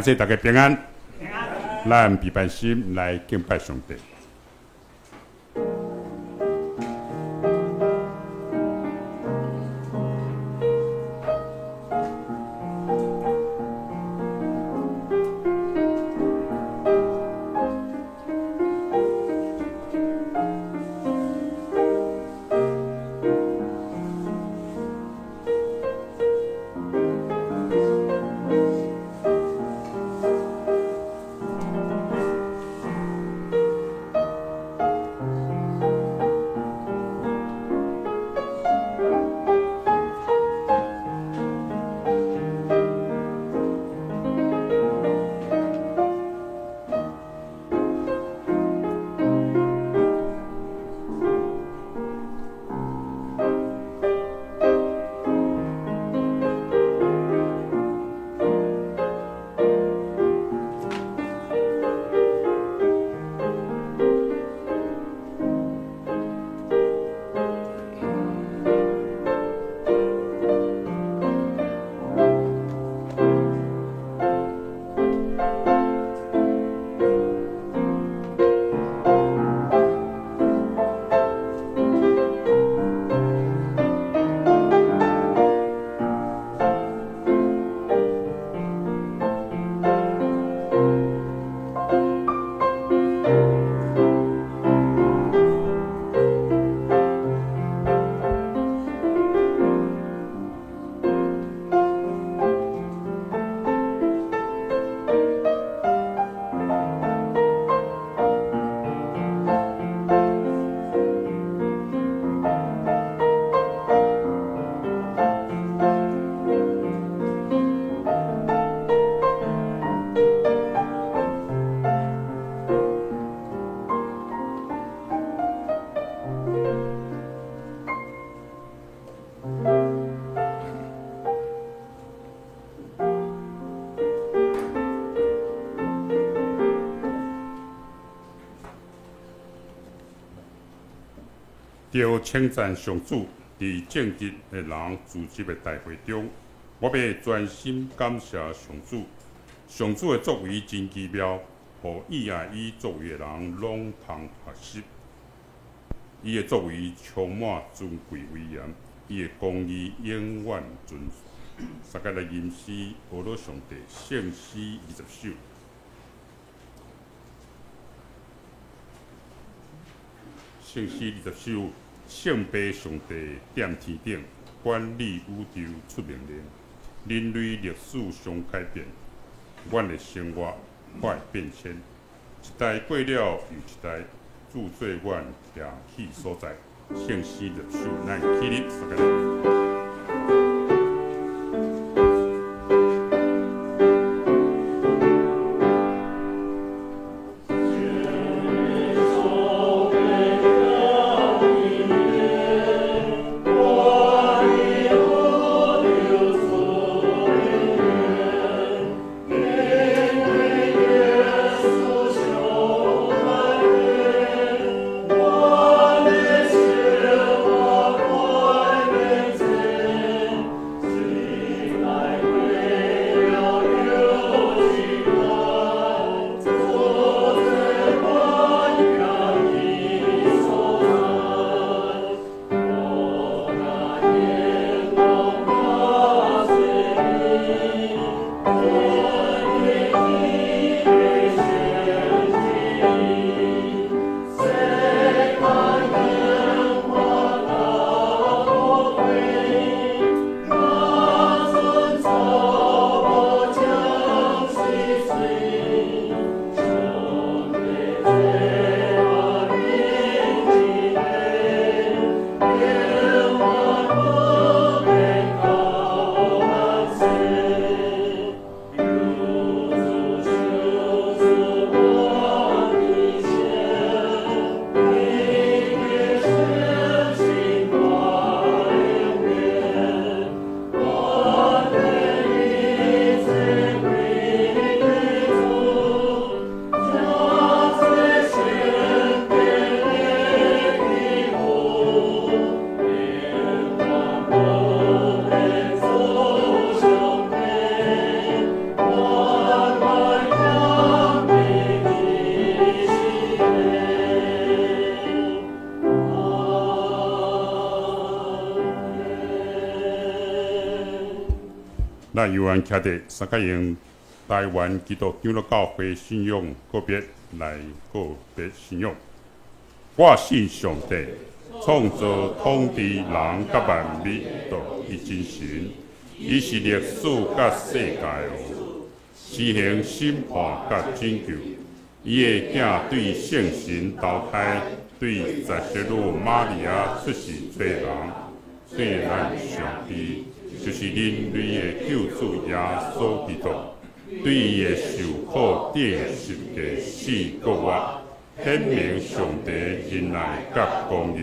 兄弟大家平安，咱禮拜心來敬拜上帝。著稱讚上主，佇正直的人聚集的大會中，我欲專心感謝上主。上主的作為真奇妙，予意愛伊作為的人攏通學習。伊的作為充滿尊貴威嚴，伊的公義永遠存續。大家來吟詩，呵咾上帝聖詩20首。聖詩20首，聖父上帝踮天頂，管理宇宙出命令，人類歷史常改變，阮的生活快變遷，一代過了又一代，主做阮徛起所在。聖詩20首，咱起立，大家來。咱猶原徛佇三角形台灣基督長老教會信仰告別來告別信仰。我信上帝，創造統治人佮萬物獨一真神，伊是歷史佮世界王，施行審判佮拯救。伊的囝對聖神投胎，對十聖女瑪利亞出世做人，對咱上帝，就是人類的救主耶穌基督，對伊的受苦釘十架死復活，顯明上帝仁愛佮公義，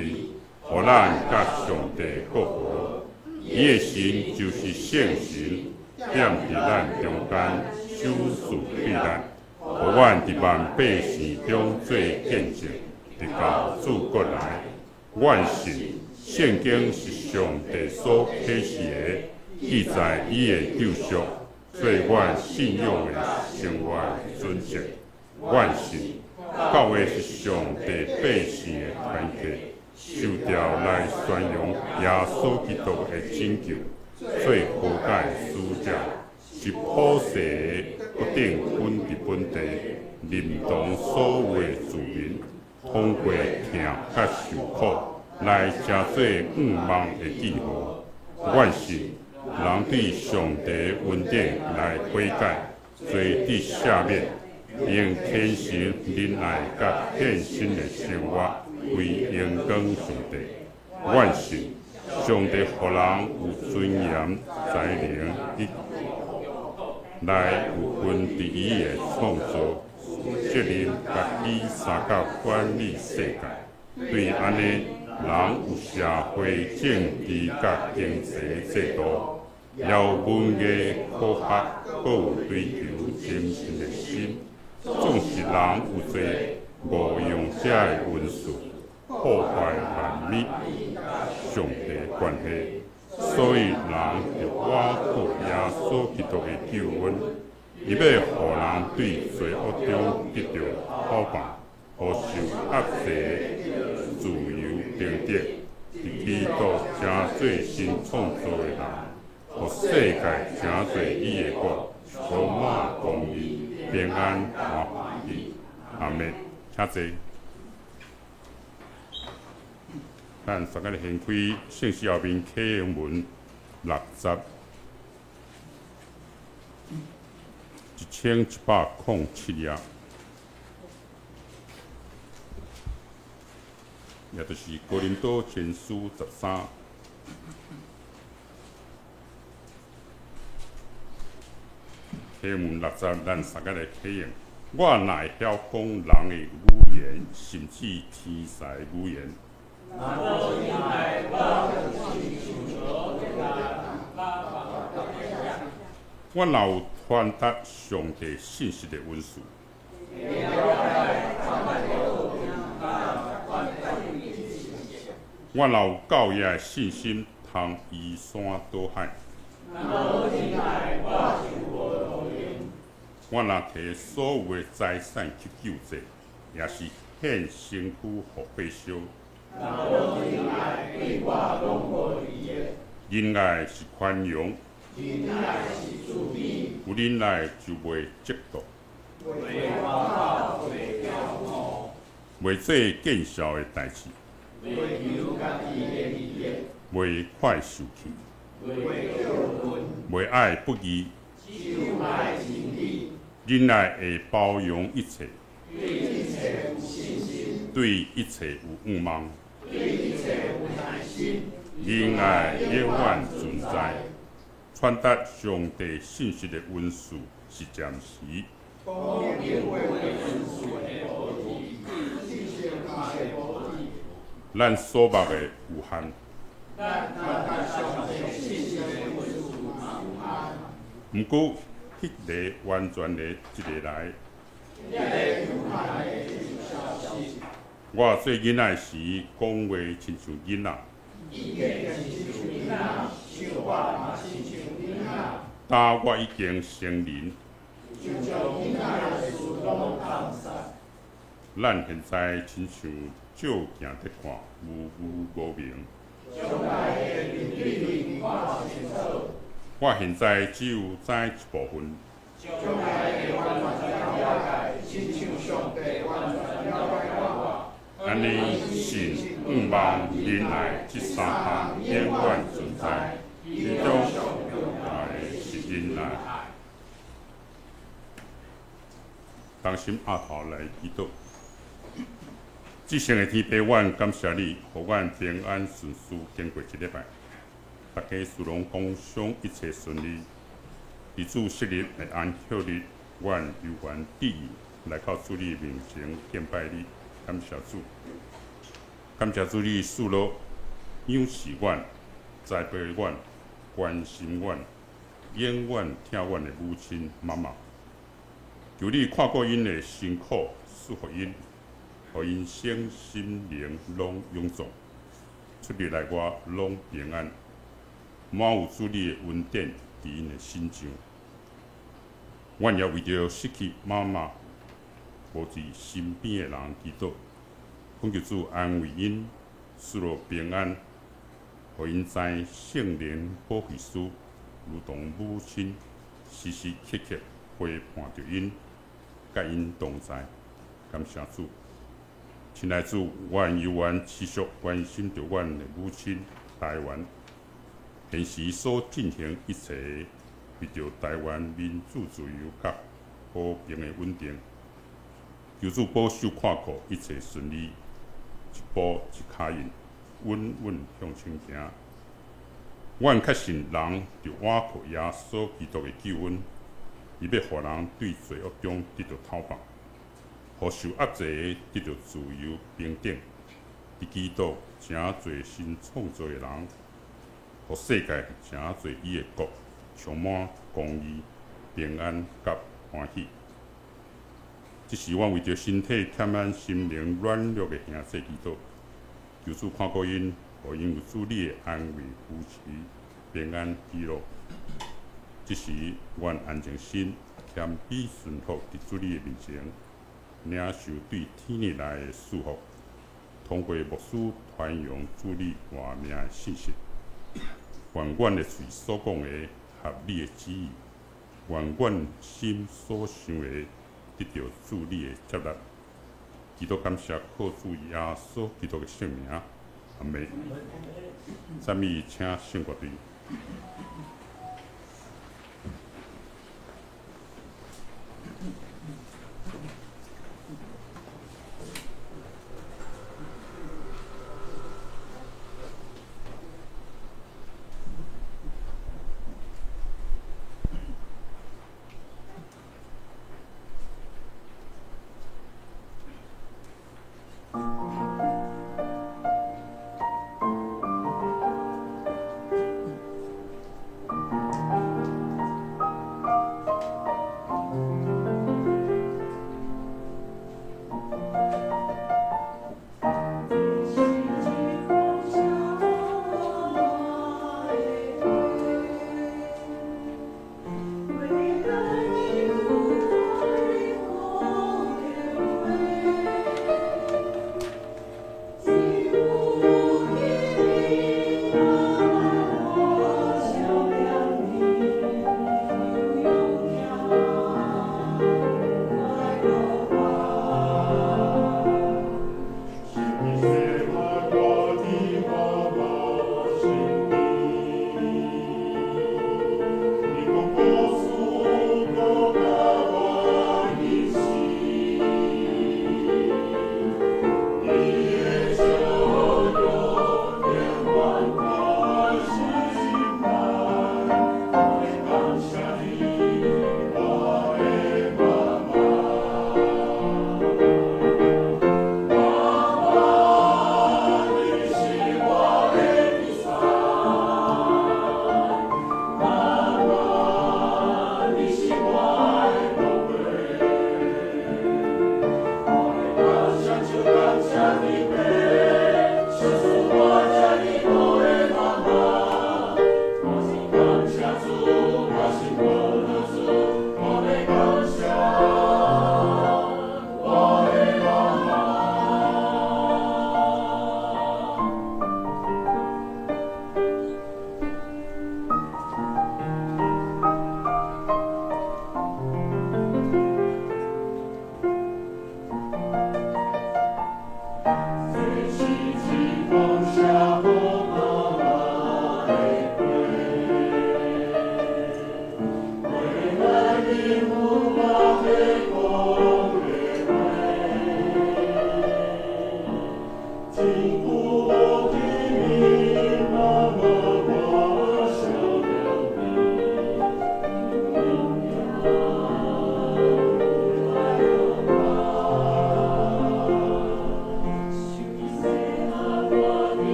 予咱佮上帝復和。伊的神就是聖神，踮佇咱中間，賞賜對咱，予阮佇萬百姓中做見證，直到主閣來。阮信聖經是上帝所啟示的，記載伊的救贖，做阮信仰的生活準則。阮信教會是上帝百姓的團體，受召來宣揚耶穌基督的拯救，做和解使者，是普世的不等本佇本地，認同所有的子民，通過疼佮受苦來成做願望的記號。阮信人對上帝恩典來悔改，罪得赦免，用虔誠仁愛佮獻身的生活為榮光上帝。阮信上帝予人有尊嚴、才能，以來有份佇伊的創造、責任佮伊相佮管理世界。對按呢，人有社會、政治佮經濟制度，也有文藝、科學，閣有追求精神的心。總是人有濟誤用這个恩賜，破壞萬物上帝關係，所以人著倚靠耶穌基督的救恩，伊欲予人對罪惡中得著妥放，予受壓制自由平等，佇基督成做新創造的人，予世界成做伊的國，充滿公義、平安、歡喜。阿們，請坐。咱大家來掀開聖書後面啟應文六十1107頁，也就是哥林多前書13。啟應文六十，咱大家來啟應。我若會曉講人的語言，甚至天使的語言。我若有傳達上帝信息的恩賜，我若有教義的信心，通移山倒海。我若提所有的財產去救濟，也是獻身軀予火燒。仁愛是寬容，有忍耐就袂嫉妒，袂做見笑的代誌，袂快受氣，袂愛不義，忍耐會包容一切，對一切有盼望，仁愛永遠存在。傳達上帝信息的恩賜是暫時。咱所目的有限。毋過，彼个完全的一个來。我做囡仔時，講話親像囡仔。今我已經成人。咱現在親像照鏡佇看，模糊無明。我現在只有知一部分。按呢，信、盼望、仁愛這三項永遠存在，其中上大的是仁愛。同心阿頭來祈禱，至聖的天父，阮感謝你，予阮平安順遂經過一禮拜，大家事攏工商一切順利。佇主昔日的安息日，阮有緣得以來到主你面前敬拜你，感謝主，感謝主你賜樂養育阮、栽培阮、關心阮、永遠疼阮的母親媽媽。求你看顧𪜶的辛苦，賜福𪜶，予𪜶身心靈攏勇壯，出入內外攏平安，滿有主你的恩典佇𪜶的身上。阮也為著失去媽媽無佇身邊的人祈禱，懇求主安慰𪜶，賜予平安，予𪜶知聖靈保惠師如同母親，時時刻刻陪伴著𪜶，佮𪜶同在。感謝主，親愛主，阮猶原持續關心著阮的母親台灣，現時所進行一切為著台灣民主自由佮和平的穩定，求主保守看顧一切順利，一步一跤印，穩穩向前行。阮確信人著倚靠耶穌基督的救恩，伊欲予人對罪惡中得著妥放，予受壓制的得著自由平等。佇基督成做新創造的人，予世界成做伊的國，充滿公義、平安佮歡喜。這是阮為著身體欠咱心靈軟弱的兄弟祈禱，求主看顧𪜶，予𪜶有主你的安慰、扶持、平安、喜樂。這時，阮安靜心，謙卑順服佇主你的面前，領受對天而來的賜福，通過牧師傳揚主你活命的信息。願阮的喙所講的合你的旨意，願阮心所想的得著主你的接納。祈禱感謝靠主耶穌基督的聖名，阿們。讚美請聖歌隊。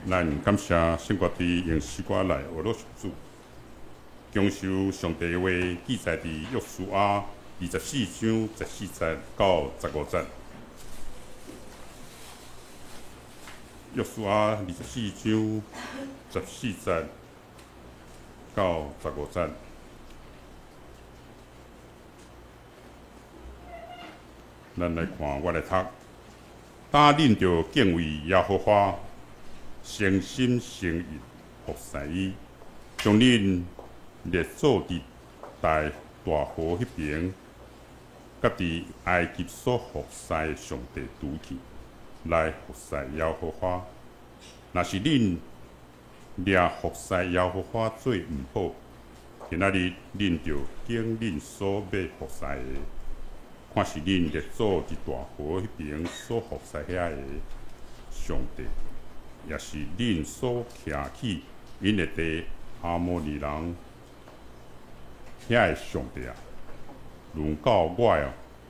咱感謝聖歌隊用詩歌來學樂主，享受上帝話記載佇約書亞24章14節到15節。約書亞24章14節到15節，咱來看，我來讀。當恁著敬畏耶和華，誠心誠意服侍伊，將恁列祖佇大大河彼爿，佮佇埃及所服侍的上帝除去，來服侍耶和華。若是恁掠服侍耶和華做毋好，今仔日恁著揀恁所欲服侍的，看是恁列祖佇大河彼爿所服侍遐个上帝，抑是恁所徛起𪜶的地亞摩利人遐个上帝啊！論到我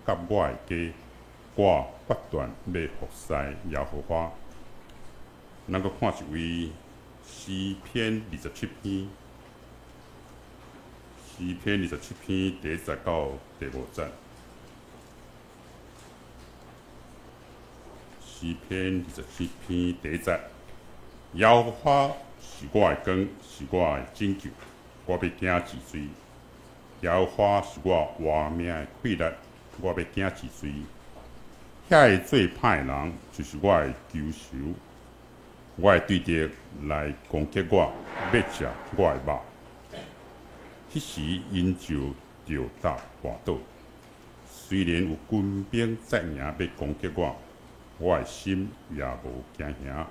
佮我的家，我決斷欲服侍耶和華。咱閣看一位詩篇二十七篇，詩篇二十七篇第一節到第五節。詩篇二十七篇第一節：耶和華是我的光，是我的拯救，我欲驚一誰？耶和華是我活命的氣力，我欲驚一誰？遐个做歹的人，就是我的仇仇，我的對敵來攻擊我，欲食我的肉。彼時𪜶就著踏跋倒。雖然有軍兵扎營欲攻擊我，我的心也無驚嚇。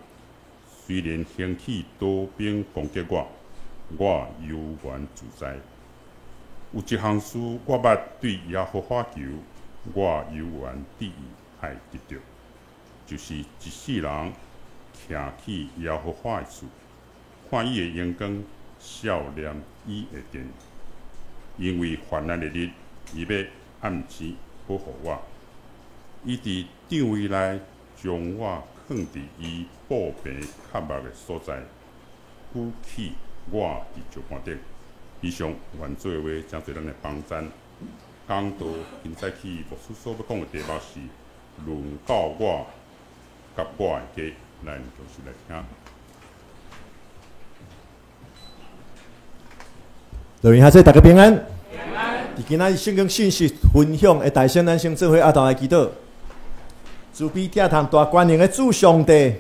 雖然興起刀兵攻擊我，我悠然自在。有一項事我捌對耶和華求，我猶原志意愛得著，就是一世人徛去耶和華的厝，看伊的榮光，數念伊的殿。因為患難的日，伊欲按時保護我。伊佇帳帷內將我囥佇伊布棚較密的所在，舉起我佇石盤頂。以上原做的話，誠濟咱的幫贊。講道今早起牧師所欲講的題目是：論到我佮我的家，咱就是來聽。各位兄弟，大家平安。平安。佇今仔日聖經信息分享的大聲，咱先做伙阿頭來祈禱。慈悲疼痛大權能的主上帝，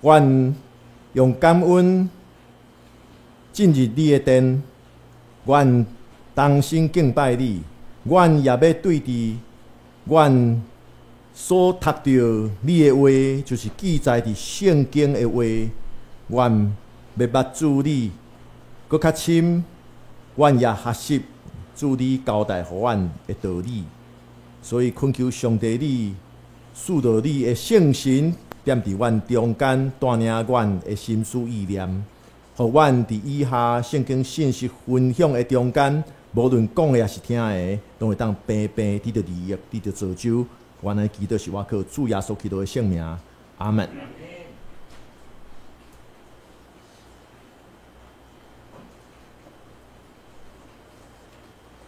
阮用感恩進入你的殿，阮同心敬拜你，阮也欲對佇阮所讀著你的話，就是記載佇聖經的話，阮欲捌主你閣較深，阮也學習主你交代予阮的道理，所以懇求上帝你賜落你的聖神，踮佇阮中間帶領阮的心思意念，予阮佇以下聖經信息分享的中間，無論講的抑是聽的，攏會當平平得著利益，得著造就。阮的祈禱是倚靠主耶穌基督的聖名，阿門。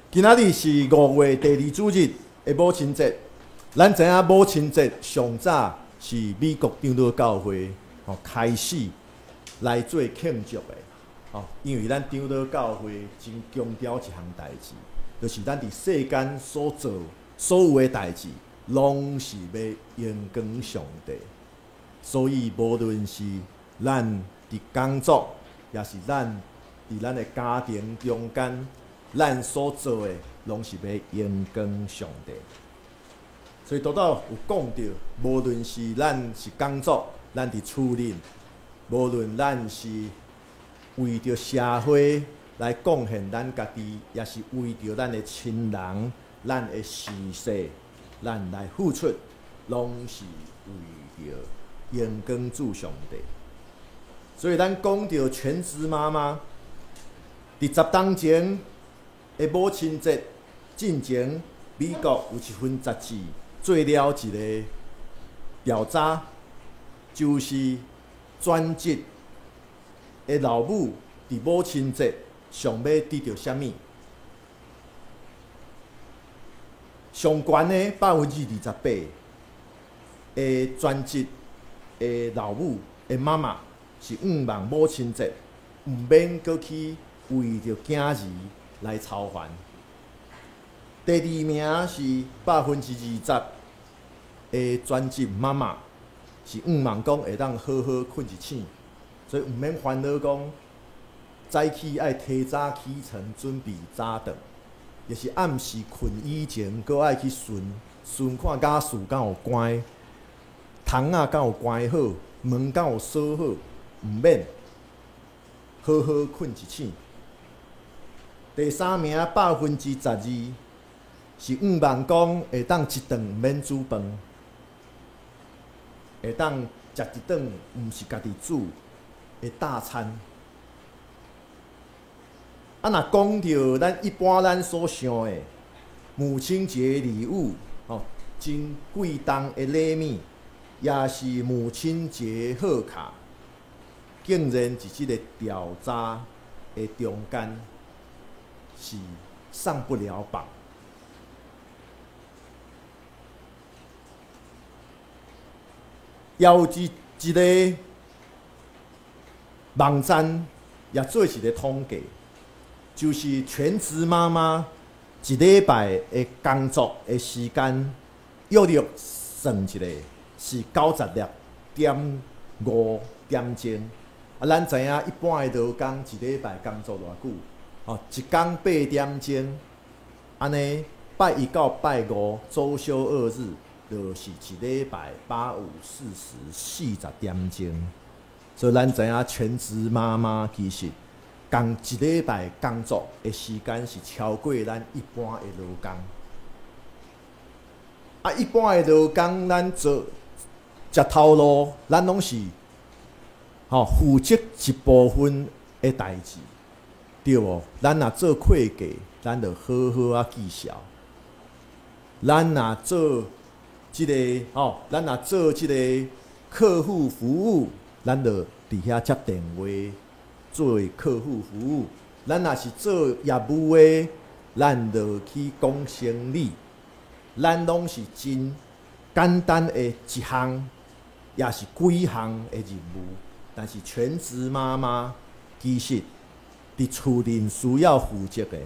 今仔日是五月第二主日的母親節。咱知影母親節上早是美國長老教會吼開始來做慶祝的吼，因為咱長老教會真強調一項代誌，就是咱佇世間所做所有的代誌，攏是欲榮光上帝。所以無論是咱佇工作，抑是咱佇咱的家庭中間，咱所做的攏是欲榮光上帝。所以拄拄有講著，無論是咱是工作，咱佇厝裡，無論咱是為著社會來貢獻咱家己，抑是為著咱的親人、咱的時勢，咱來付出，攏是為著榮光主上帝。所以咱講著全職媽媽，佇十冬前的母親節進前，美國有一份雜誌做了一個調查，就是全職的老母佇母親節想欲得著啥物？上懸的28%的全職的老母的媽媽是向望母親節毋免閣去為著囝兒來操煩。第二名是20%的全職媽媽是向望講會當好好睏一醒，所以毋免煩惱講早起愛提早起床準備早頓，就是暗時睏以前，閣愛去巡巡看家事敢有關，窗仔敢有關好，門敢有鎖好，毋免好好睏一醒。第三名12%是向望講會當一頓毋免煮飯，會當食一頓毋是家己煮的大餐。啊，若講著咱一般咱所想的母親節禮物，吼，真貴重的禮物，也是母親節賀卡，竟然佇這个調查的中間是上不了榜。也有一个網站也做一個統計，就是全職媽媽一禮拜的工作的時間，約略算一下是96.5點鐘。啊，咱知影一般的勞工一禮拜工作偌久？哦，一工8點鐘，按呢拜一到拜五，周休二日，就是一禮拜八五四十四十點鐘。所以咱知影全職媽媽其實工一禮拜工作的時間是超過咱一般的勞工。啊，一般的勞工，咱做食頭路，咱攏是吼負責一部分的代誌，對無？咱若做會計，咱就好好仔記數；咱若做這个吼，咱若做這個客戶服務，咱就佇遐接電話做客戶服務。咱若是做業務的，咱就去講生理。咱攏是真簡單的一項，也是幾項的任務。但是全職媽媽其實佇厝內需要負責的，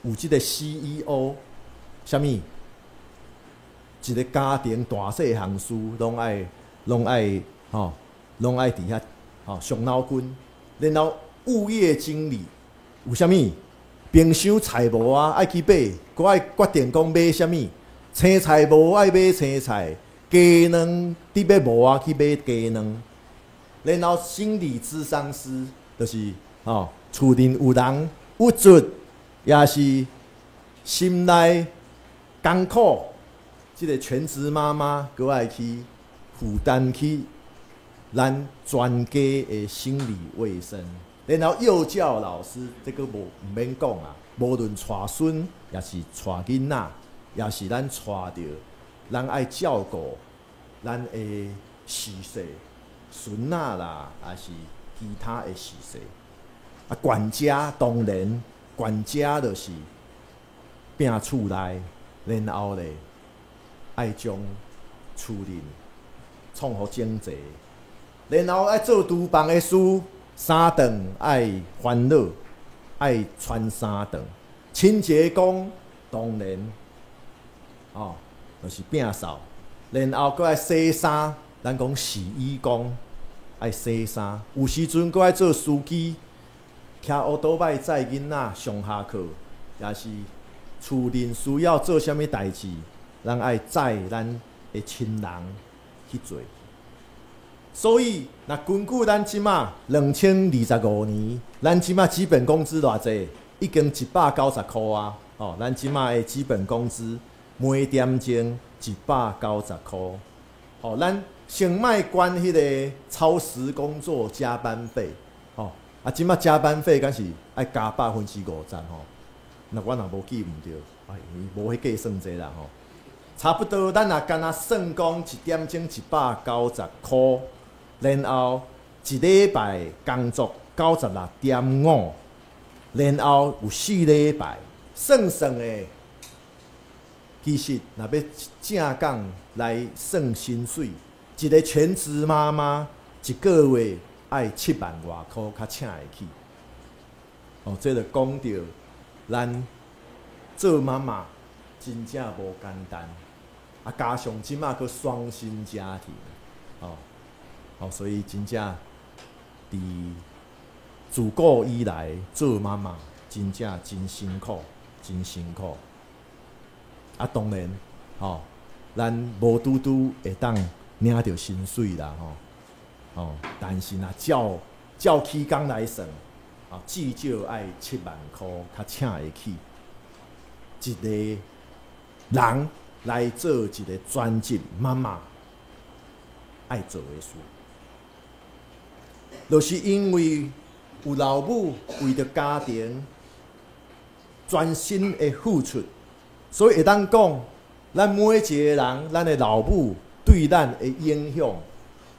有這個 CEO，啥物？一個家庭大細項事攏愛吼，攏愛佇遐吼傷腦筋。然後物業經理有啥物？冰箱菜無啊，愛去買，閣愛決定講買啥物。青菜無愛買青菜，雞卵得欲無啊去買雞卵。然後心理諮商師就是吼，厝內有人鬱卒，也是心內艱苦，這个全職媽媽閣愛去負擔起咱全家的心理衛生。然後幼教老師這个無毋免講啊，無論帶孫，也是帶囡仔，也是咱帶著，咱愛照顧咱的婿婿孫仔啦，還是其他的婿婿。啊，管家當然，管家就是摒厝內，然後咧愛將厝內創予整齊，然後愛做廚房的事，三頓愛煩惱，愛穿三頓。清潔工當然，哦，就是摒掃，然後閣愛洗衫，咱講洗衣工愛洗衫，有時陣閣愛做司機，騎烏多擺載囡仔上下課，也是厝內需要做啥物代誌，咱愛載咱的親人去做。所以，若根據咱這馬2025年，咱這馬基本工資偌濟，已經190箍啊！哦，咱這馬的基本工資每點鐘190箍。哦，咱先莫管彼个超時工作加班費，哦，啊，這馬加班費敢是愛加50%吼？那我若無記毋著，哎，無彼計算這啦吼。差不多，咱若干焦算講一點鐘190箍，然後一禮拜工作96.5，然後有4禮拜，算算的，其實若欲正講來算薪水，一個全職媽媽一個月愛7萬外箍較請會起。哦，這就講著咱做媽媽真正無簡單，啊，加上這馬閣雙薪家庭，哦，哦，所以真正佇自古以來做媽媽真正真辛苦，真辛苦。啊，當然，吼，咱無拄拄會當領著薪水啦，吼，哦，但是若照照起工來算，啊，至少愛7萬箍較請會起。一個人來做一個專職媽媽愛做的事，就是因為有老母為著家庭全心的付出，所以會當講，咱每一個人，咱的老母對咱的影響，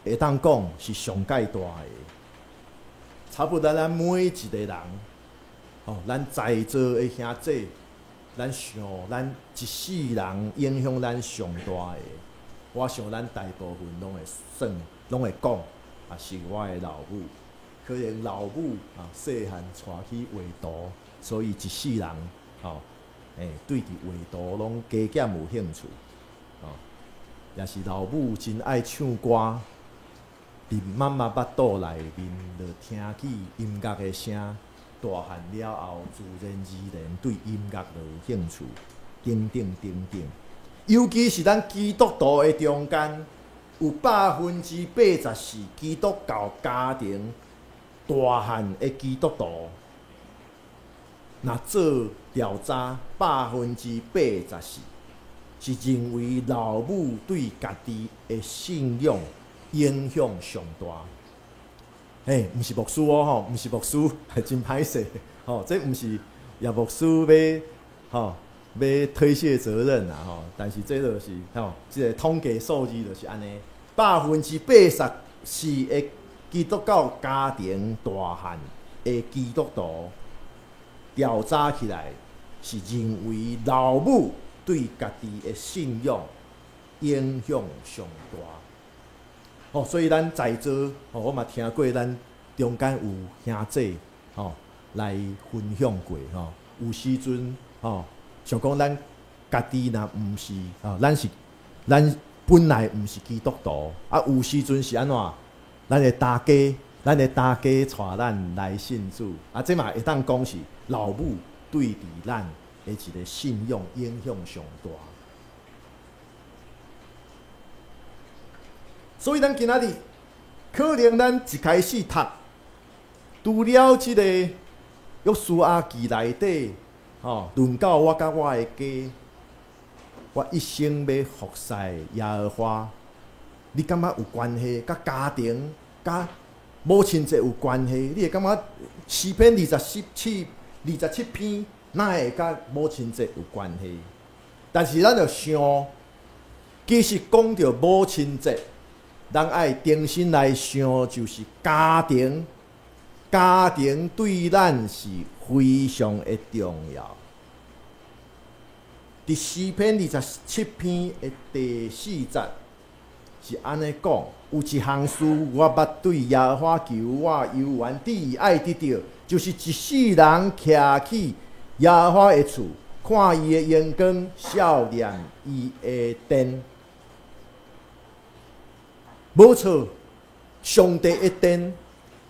會當講是上蓋大的。差不多咱每一個人，哦，咱在座的兄弟，咱想咱一世人影響咱上大的，我想咱大部分攏會算，攏會講，也是我的老母。可能老母啊，細漢帶去畫圖，所以一世人吼，對佇畫圖攏加減有興趣，哦，也是老母真愛唱歌，佇媽媽腹肚內面就聽起音樂的聲，大漢了後，自然而然對音樂就有興趣，等等等等。尤其是咱基督徒的中間，有84%基督教家庭大漢的基督徒，若做調查，84%是認為老母對家己的信仰影響上大。嘿，毋是牧師哦，吼，毋是牧師，真歹勢，吼，這毋是葉牧師欲吼欲推卸責任啦，吼，但是這就是吼，這個統計數字就是按呢，84%的基督教家庭大漢的基督徒調查起來，是認為老母對家己的信仰影響上大。哦，所以咱在座，吼，我嘛聽過咱中間有兄弟，吼，來分享過，吼，有時陣，吼，像講咱家己若毋是，吼，咱是咱本來毋是基督徒，啊，有時陣是按怎？咱的大家帶咱來信主，啊，這嘛會當講是老母對佇咱的一個信仰影響上大。所以咱今仔日可能咱一開始讀，除了這個約書亞記內底，吼，論到我佮我的家，我一生欲服侍耶和華，你感覺有關係？佮家庭、佮母親節有關係？你會感覺詩篇27篇，哪會佮母親節有關係？但是咱著想，其實講著母親節，人愛重新來想，就是家庭，家庭對咱是非常的重要。佇詩篇27篇的第四節是按呢講：有一項事我捌對耶和華求，我猶原志愛得著，就是一世人徛去耶和華的厝，看伊的榮光，數念伊的殿。無錯，上帝的殿，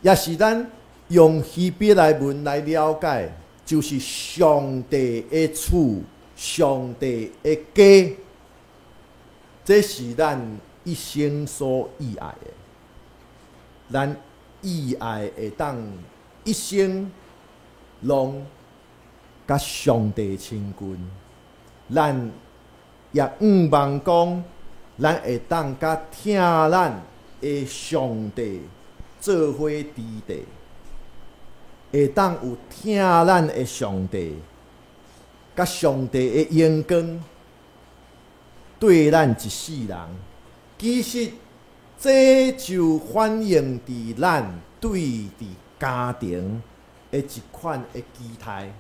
也是咱用希伯來文來了解，就是上帝的厝、上帝的家，這是咱一生所意愛的。咱意愛會當一生攏佮上帝親近，咱也向望講，咱會當佮疼咱的上帝做伙佇地，會當有疼咱的上帝，佮上帝的榮光對咱一世人。其實這就反映佇咱對佇家庭的一款的期待。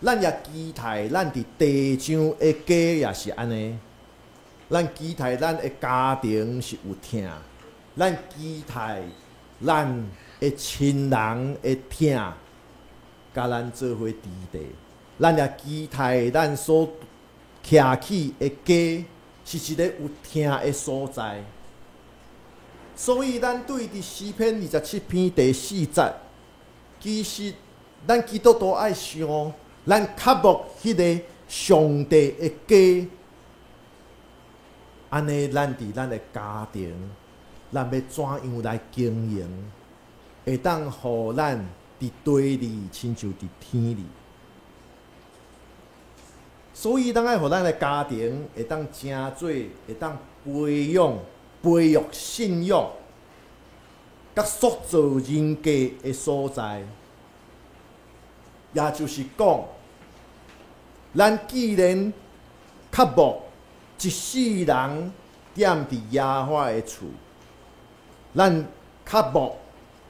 咱也期待咱佇地上的家也是按呢。咱期待咱的家庭是有疼，咱期待咱的親人會疼，佮咱做伙佇地。咱也期待咱所徛起的家是一个有疼的所在。所以，咱對佇詩篇27篇第四節，其實咱基督徒愛想，咱渴慕彼个上帝的家，按呢，咱佇咱的家庭，咱欲怎樣來經營，會當予咱佇地裡親像佇天裡。所以，咱愛予咱的家庭會當成做，會當培養、培育信仰，佮塑造人格的所在。也就是講，咱既然渴慕一世人踮佇耶和華的厝，咱渴慕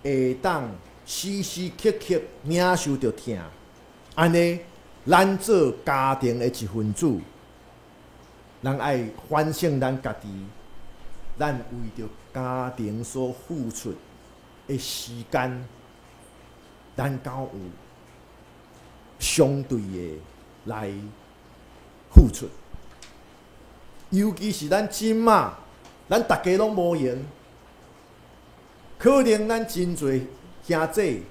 會當時時刻刻領受著疼，按呢，咱做家庭的一份子，咱愛反省咱家己，咱為著家庭所付出的時間，咱敢有相對的來付出？尤其是咱這馬，咱逐家攏無閒，可能咱真濟兄弟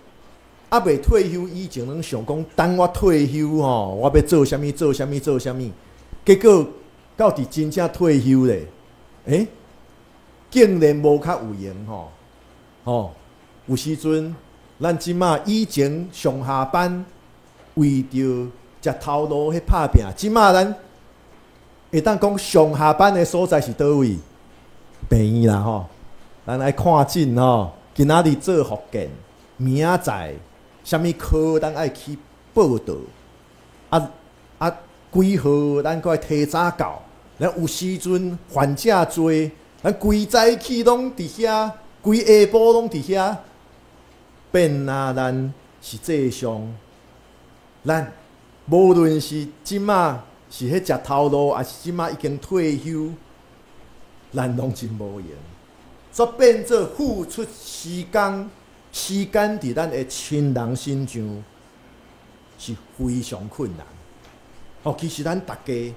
猶未退休以前，攏想講等我退休吼，我欲做啥物做啥物做啥物，結果到佇真正退休咧，竟然無較有閒吼，吼，有時陣咱這馬以前上下班為著食頭路彼拍拚，這馬咱會當講上下班的所在是佗位？病院啦吼，咱愛看診吼，今仔日做復健，明仔載啥物科咱愛去報到，啊啊幾號咱閣愛提早到，咱有時陣患者濟，咱規早起攏佇遐，規下晡攏佇遐，變啊咱實際上，咱無論是這馬是彼食頭路，抑是這馬已經退休，咱攏真無閒，煞變做付出時間，時間佇咱的親人身上是非常困難。哦，其實咱逐家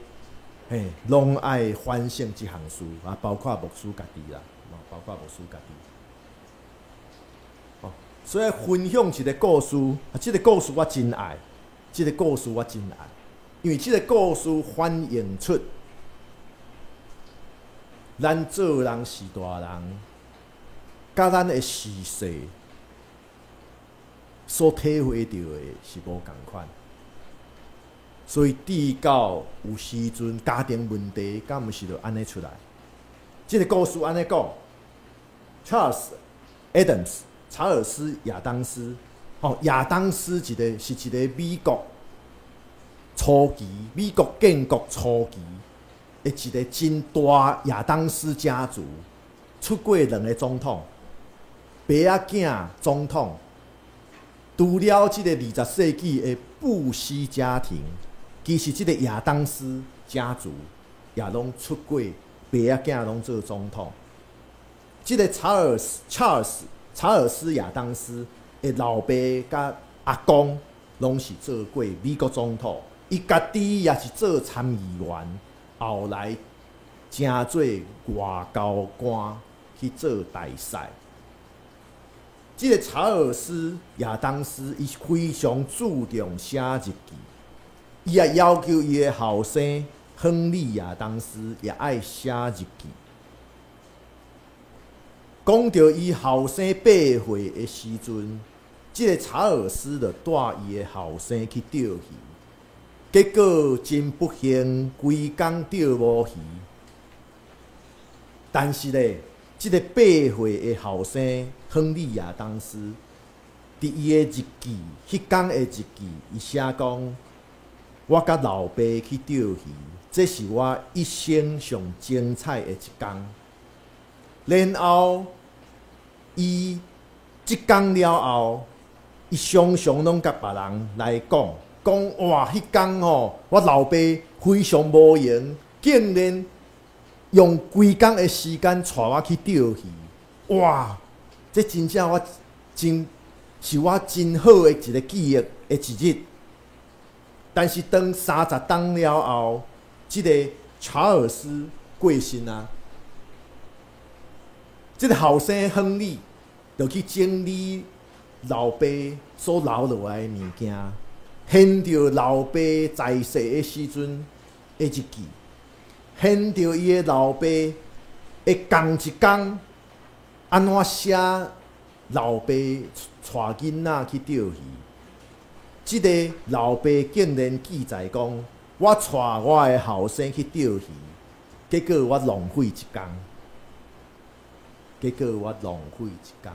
嘿，攏愛反省這項事啊，包括牧師家己啦，包括牧師家己。哦，所以分享一個故事，啊，這個故事我真愛，這個故事我真愛，因為這個故事反映出咱做人是大人，佮咱的時勢所體會著的是無仝款。所以至到有時陣家庭問題，敢毋是就按呢出來？這個故事按呢講，Charles Adams，查爾斯亞當斯，吼，亞當斯一個是一個美國初期，美國建國初期的一個真大亞當斯家族，出過兩个總統，爸仔囝總統，除了這個20世紀的布希家庭，其實這個亞當斯家族也攏出過爸仔囝攏做總統。這個查爾斯、查爾斯、查爾斯亞當斯的老爸佮阿公攏是做過美國總統，伊家己也是做參議員，後來成做外交官去做大使。這個查爾斯亞當斯，伊非常注重寫日記，伊也要求伊的後生亨利亞當斯也愛寫日記。講著伊後生8歲的時陣，這個查爾斯就帶伊的後生去釣魚，結果真不幸，規工釣無魚。但是咧，這個八歲的後生亨利亞當斯，佇伊的日記，彼工的日記，伊寫講：我佮老爸去釣魚，這是我一生上精彩的一工。然後伊這工了後，伊常常攏共別人來講，講哇，彼工吼，我老爸非常無閒，竟然用規工的時間帶我去釣魚，哇！這真正我真是我真好的一個記憶的一日。但是當30冬了後，這个查爾斯過身啊，這个後生亨利就去整理老爸所留落來的物件，現著老爸在世的時陣的日記，現著伊的老爸會仝一工按怎寫老爸帶囡仔去釣魚。這个老爸竟然記載講，我帶我的後生去釣魚，結果我浪費一工，結果我浪費一工。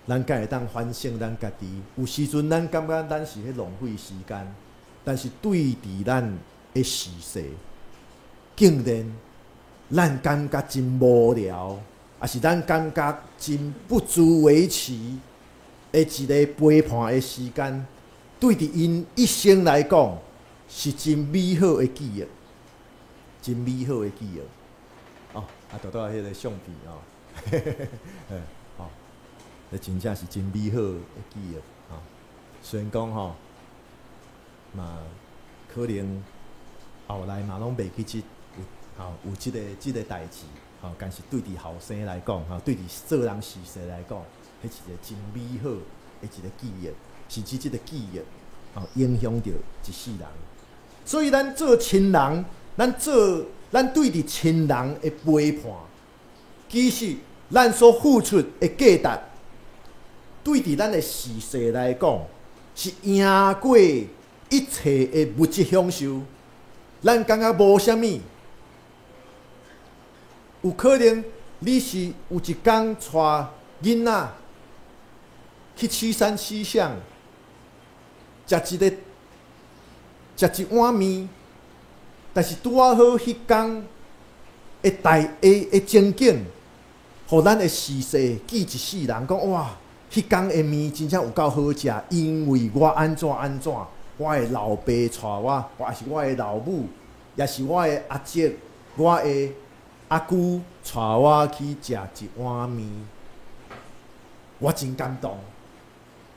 咱敢會當反省咱家己？有時陣咱感覺咱是咧浪費時間，但是對佇咱的時勢，竟然咱感覺真無聊，抑是咱感覺真不足為奇的一个陪伴的時間，對佇𪜶一生來講是真美好的記憶，真美好的記憶。哦，啊，拄拄仔彼个相片哦，哦，這真正是真美好的記憶哦。雖然講吼，嘛可能後來嘛攏袂記得有吼有這个代誌吼，但是對佇後生來講吼，對佇做人時勢來講，彼是一个真美好的一个記憶，甚至這个記憶吼影響著一世人。所以咱做親人，咱對佇親人的陪伴，其實咱所付出的價值，對佇咱的時勢來講，是贏過一切的物質享受。咱感覺無啥物，有可能你是有一工帶囡仔去七山七巷，食一碗麵，但是拄仔好彼工的代的的情景，予咱的時勢記一世人，講哇，彼工的麵真正有夠好食，因為我按怎按怎，我的老爸帶我，抑是我的老母，抑是我的阿叔，我的阿姑帶我去食一碗麵，我真感動。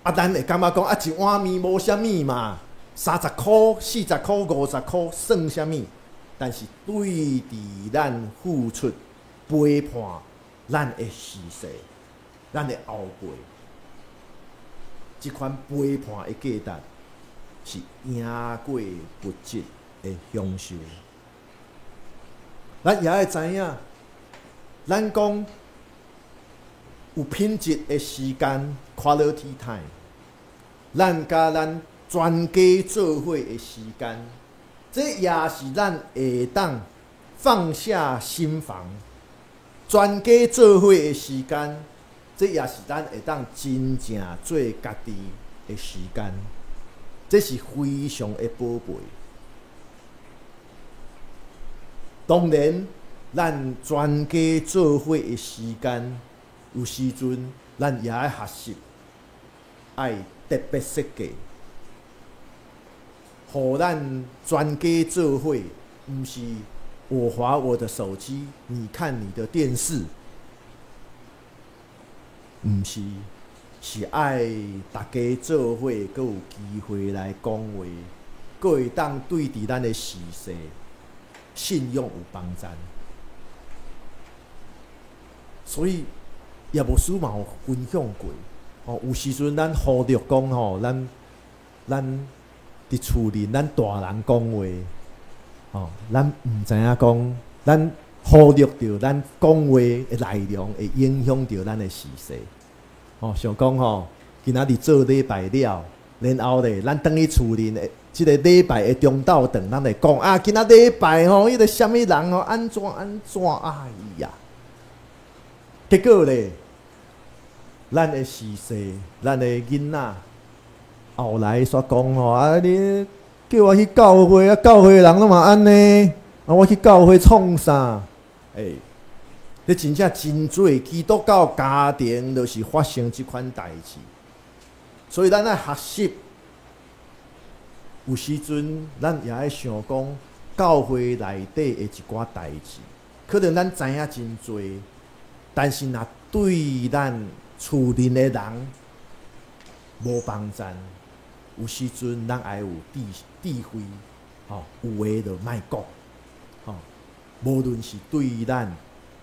啊，咱會感覺講啊，一碗麵無啥物嘛，30箍、40箍、50箍算啥物？但是對佇咱付出陪伴咱的時勢，咱的後輩，這款陪伴的價值是贏過物質的享受。咱也愛知影，咱講有品質的時間（quality time），咱佮咱全家做伙的時間，這也是咱會當放下心防，全家做伙的時間，這也是咱會當真正做家己的時間，這是非常的寶貝。當然，咱全家做伙的時間，有時陣咱也愛學習，愛特別設計，予咱全家做伙，毋是我滑我的手機，你看你的電視，毋是，是愛大家做伙，閣有機會來講話，閣會當對佇咱的時勢信仰有幫贊。所以葉牧師嘛有分享過，哦，有時陣咱忽略講吼，咱佇厝裡咱大人講話，吼，咱毋知影講，咱忽略著咱講話的內容會影響著咱的時勢。吼，像講吼，今仔日做禮拜了，然後咧，咱轉去厝裡的這個禮拜的中晝頓，咱會講啊，今仔禮拜吼，彼個啥物人吼，按怎按怎，哎呀，結果咧，咱的時勢，咱的囡仔後來煞講吼，啊，你叫我去教會啊，教會的人攏嘛按呢，啊，我去教會創啥？欸，這真正真濟基督教家庭就是發生這款代誌，所以咱愛學習。有時陣咱也愛想講教會內底的一寡代誌，可能咱知影真濟，但是若對咱厝內的人無幫贊，有時陣咱愛有智慧，吼，有話就莫講，吼，無論是對咱，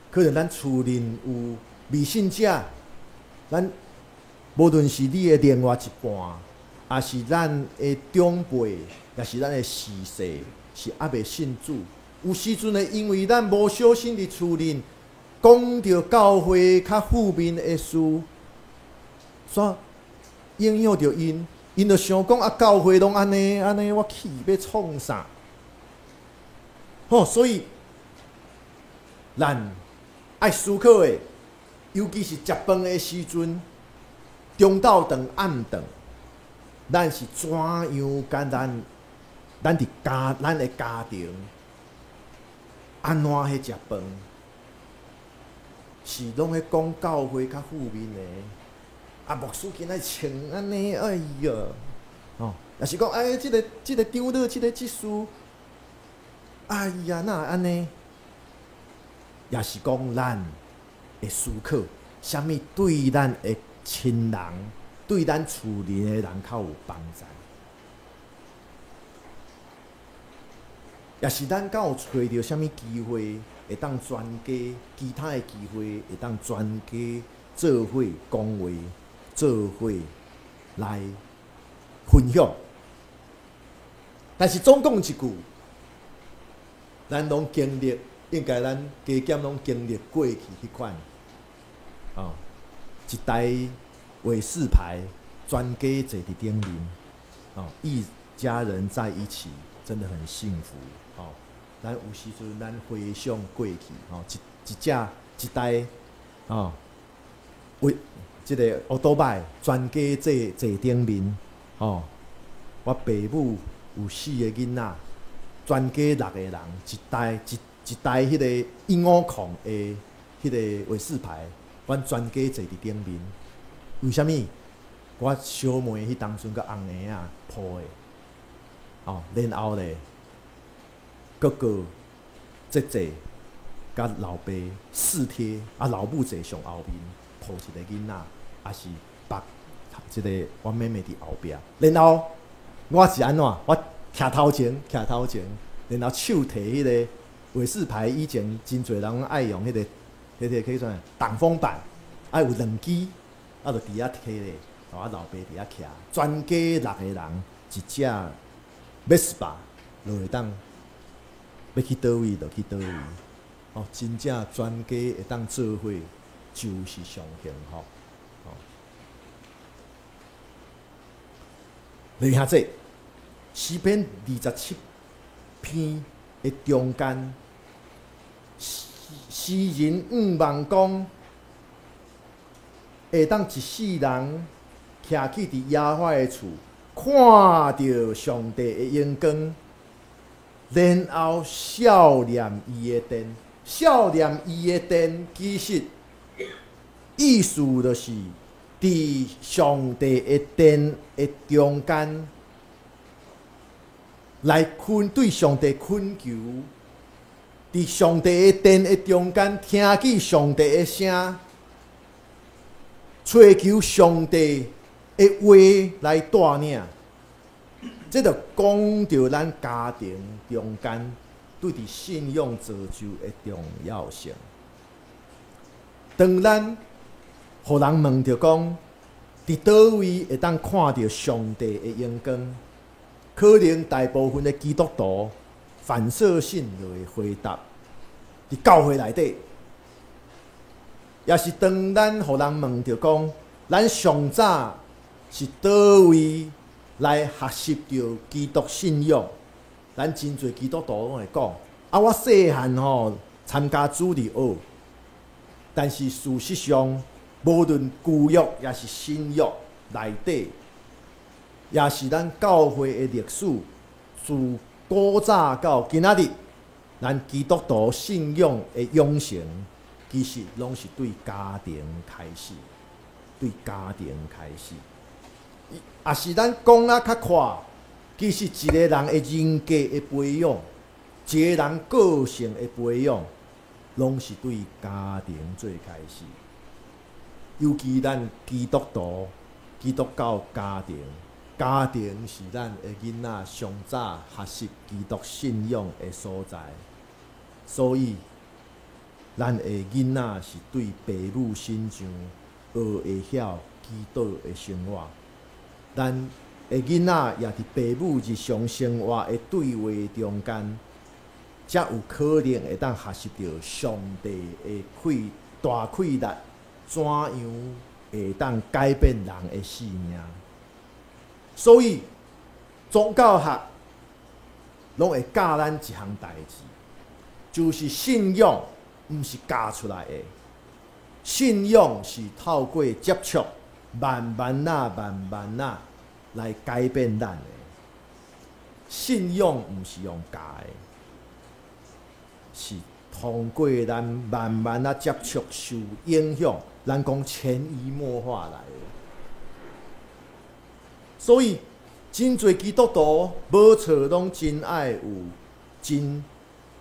可能咱厝內有未信者，咱無論是你的另外一半，抑是咱的長輩，抑是咱的序細，是猶未信主。有時陣會因為咱無小心佇厝內講著教會較負面的事，煞影響著𪜶，𪜶就想講啊，教會攏按呢按呢，我去欲創啥？吼，所以咱愛思考的，尤其是食飯的時陣，中晝頓、暗頓，咱是怎樣佮咱佇家咱的家庭按怎彼食飯？是攏咧講教會較負面的，啊，牧師今仔穿按呢，哎呀，吼，抑是講哎，這個長老，這個執事，哎呀，哪會按呢？抑是講咱會思考，啥物對咱的親人、對咱厝裡的人較有幫助？抑是咱敢有揣著啥物機會，會當全家其他的機會，會當全家做伙講話，做伙來分享。但是總講一句，咱攏經歷，應該咱加減攏經歷過去彼款，哦，一台偉士牌，全家坐佇頂面，哦，一家人在一起，真的很幸福，哦。咱有時陣咱回想過去，哦，一隻一台，哦，為這個烏多擺，全家坐坐頂面，哦，我爸母有四个囡仔，全家六個人，一台一台彼个150的彼个偉士牌，阮全家坐佇頂面。為啥物？我小妹彼當陣佮翁嬰仔抱的，哦，然後咧，哥哥、姐姐佮老爸四貼，啊，老母坐上後面抱一个囡仔，抑是別這个我妹妹佇後壁。然後我是按怎？我徛頭前，徛頭前，然後手提彼个偉士牌，以前真濟人愛用彼個叫做擋風板，愛有兩支，啊，就佇遐提咧，我老爸佇遐徛，全家六个人一隻 Vespa 就會當欲去佗位就去佗位，哦，真正全家會當做伙，就是上幸福。哦，你聽這詩篇27篇的中間，詩人向望講，會當一世人徛起佇耶和華的厝，看著上帝的榮光，然後數念伊的殿，數念伊的殿，其實意思就是佇上帝的殿的中間來懇對上帝懇求，佇上帝的殿的中間聽見上帝的聲，揣求上帝的話來帶領。這就講著咱家庭中間對佇信仰造就的重要性。當咱予人問著講，佇佗位會當看著上帝的榮光，可能大部分的基督徒反射性就會回答：佇教會內底。抑是當咱予人問著講，咱上早是佗位來學習著基督信仰，咱真濟基督徒攏會講：啊，我細漢吼參加主日學，但是事實上，無論舊約抑是新約內底，抑是咱教會的歷史，自古早到今仔日，咱基督徒信仰的養成，其實攏是對家庭開始，對家庭開始。也是咱講啊較闊，其實一個人的人格的培養，一個人個性的培養，攏是對家庭做開始。尤其咱基督徒、基督教家庭，家庭是咱的囡仔上早學習基督信仰的所在，所以咱的囡仔是對爸母身上學會曉祈禱的生活。咱的囡仔也佇爸母日常生活的對話中間，才有可能會當學習著上帝的氣大氣力，怎樣會當改變人的性命。所以宗教學攏會教咱一項代誌，就是信仰毋是教出來的，信仰是透過接觸，慢慢仔、慢慢仔來改變咱的。信仰毋是用教的，是通過咱慢慢仔接觸、受影響，咱講潛移默化來的。所以，真濟基督徒無錯，攏真愛有真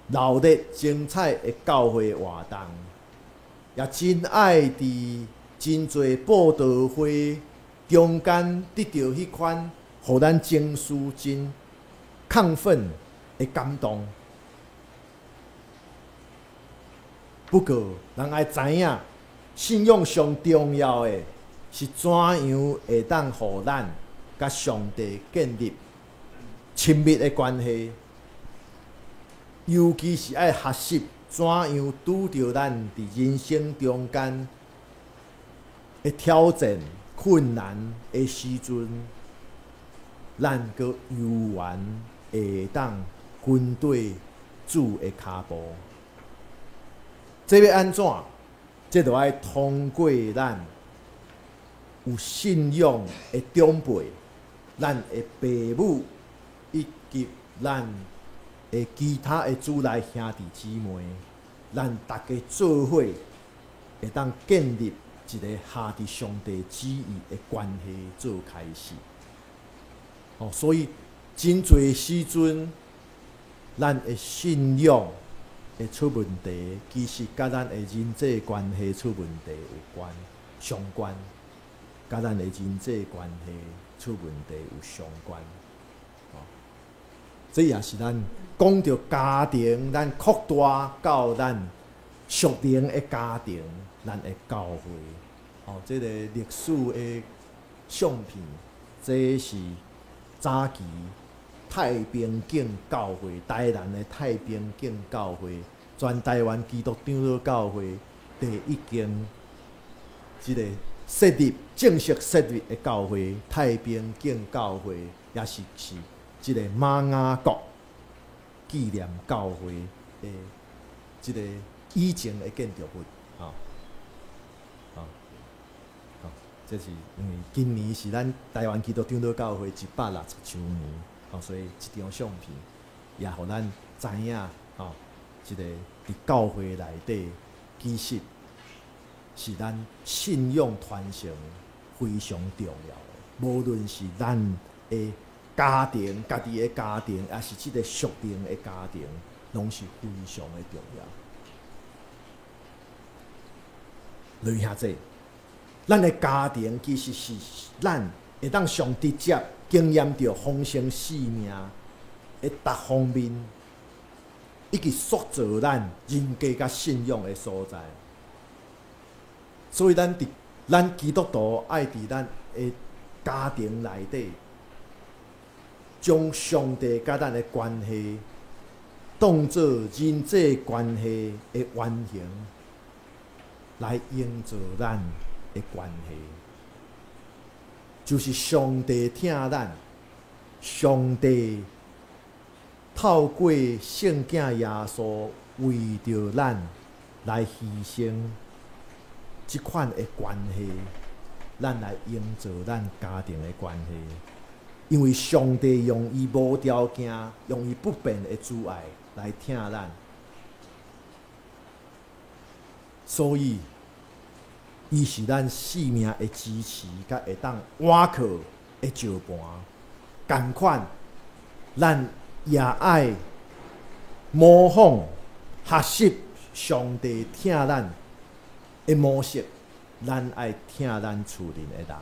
熱鬧精彩的教會活動，也真愛佇真濟佈道會中間得著彼款，予咱情緒真亢奮的感動。不過，人愛知影，信仰上重要的是怎樣會當予咱佮上帝建立親密的關係，尤其是愛學習怎樣拄著咱佇人生中間的挑戰、困難的時陣，咱閣猶原會當跟綴主的跤步。這欲按怎？這就愛通過咱有信仰的長輩，咱的爸母以及咱的其他的主內兄弟姊妹，咱逐家做伙會當建立一個合佇上帝旨意的關係做開始。哦，所以真濟時陣，咱的信仰會出問題，其實佮咱的人際關係出問題有關相關，佮咱的人際關係出問題有相關。哦，這也是咱講著家庭，咱擴大到咱屬靈的家庭，咱的教會。哦，這個歷史的相片，這是早期太平景教會，台南的太平景教會，全台灣基督長老教會第一間這個設立正式設立的教會，太平景教會，也是這個馬雅各紀念教會的這個以前的建築物，吼，吼，吼，這是因為今年是咱台灣基督長老教會160週年，吼，所以這張相片也予咱知影，吼，這個佇教會內底，其實是咱信仰傳承非常重要的。無論是咱的家庭、家己的家庭，抑是這個屬靈的家庭，攏是非常的重要。女兄弟，咱的家庭其實是咱會當上直接經驗著豐盛生命的各方面，以及塑造咱人格佮信仰的所在。所以，咱佇咱基督徒愛佇咱的家庭內底，將上帝佮咱的關係當做人際關係的原型，來營造咱的關係。就是上帝疼咱，上帝透過聖囝耶穌為著咱來犧牲，這款的關係，咱來營造咱家庭的關係。因為上帝用伊無條件、用伊不變的慈愛來疼咱。所以，伊是咱生命的支持，佮會當倚靠的石磐。仝款，咱也愛模仿學習上帝疼咱的模式，咱愛疼咱厝內的人。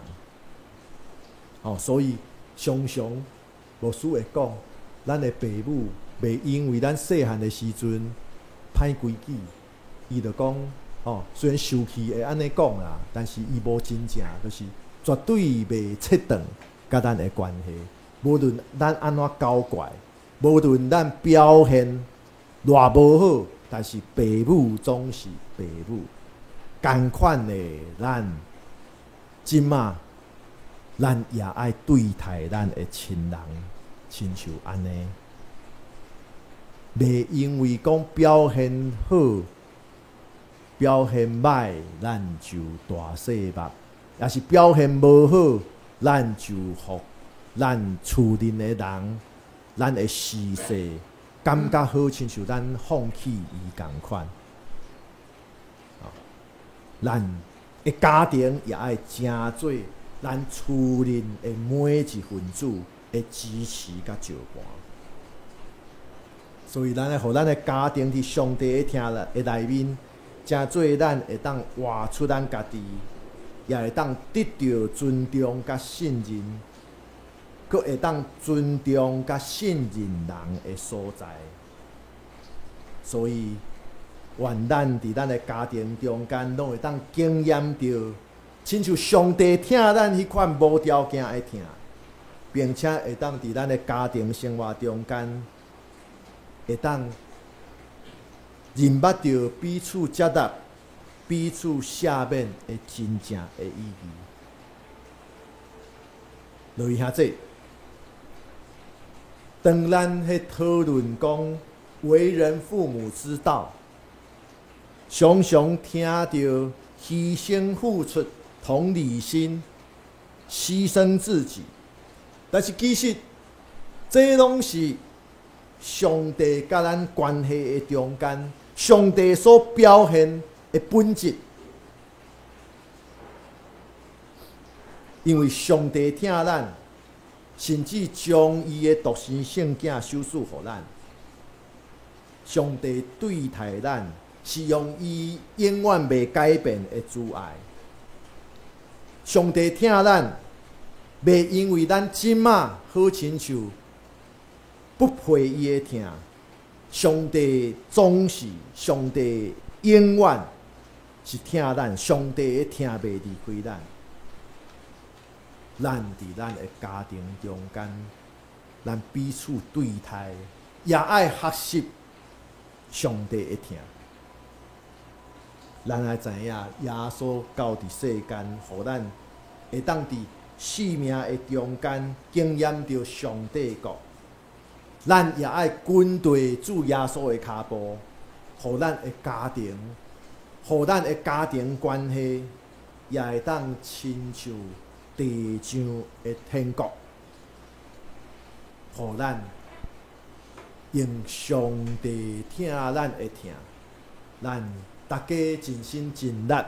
哦，所以常常牧師會講，咱的爸母袂因為咱細漢的時陣歹規矩，伊就講，哦，雖然受氣會按呢講啦，但是伊無真正，就是絕對袂切斷佮咱的關係。無論咱按怎搞怪，無論咱表現偌無好，但是爸母總是爸母。仝款的，咱這馬咱也愛對待咱的親人，親像按呢，袂因為講表現好、表現䆀，咱就大細目；抑是表現無好，咱就予咱厝內的人，咱的時勢感覺好，親像咱放棄伊仝款。咱的家庭也愛成做咱厝內的每一份子的支持佮石磐。所以，咱愛予咱的家庭佇上帝的疼的內面，成做咱會當活出咱家己，也會當得著尊重佮信任，閣會當尊重佮信任人的所在。所以，願咱佇咱的家庭中間，攏會當經驗著，親像上帝疼咱彼款無條件的疼，並且會當佇咱的家庭生活中間，會當認捌著彼此接納、彼此赦免的真正的意義。各位兄弟，當咱彼討論講為人父母之道，常常聽著犧牲付出、同理心、犧牲自己，但是其實這攏是上帝佮咱關係的中間，上帝所表現的本質。因為上帝疼咱，甚至將伊的獨生聖子賞賜予咱。上帝對待咱，是用伊永遠袂改變的慈愛。上帝疼咱，袂因為咱這馬好親像不配伊的疼。上帝總是上帝，永遠是疼咱。上帝的疼袂離開咱。咱佇咱的家庭中間，咱彼此對待，也愛學習上帝的疼。咱愛知影，耶穌到佇世間，予咱會當佇生命的中間經驗著上帝國。咱也愛跟隨主耶穌的跤步，予咱的家庭，予咱的家庭關係，也會當親像地上的天國，予咱用上帝疼咱的疼，咱逐家盡心盡力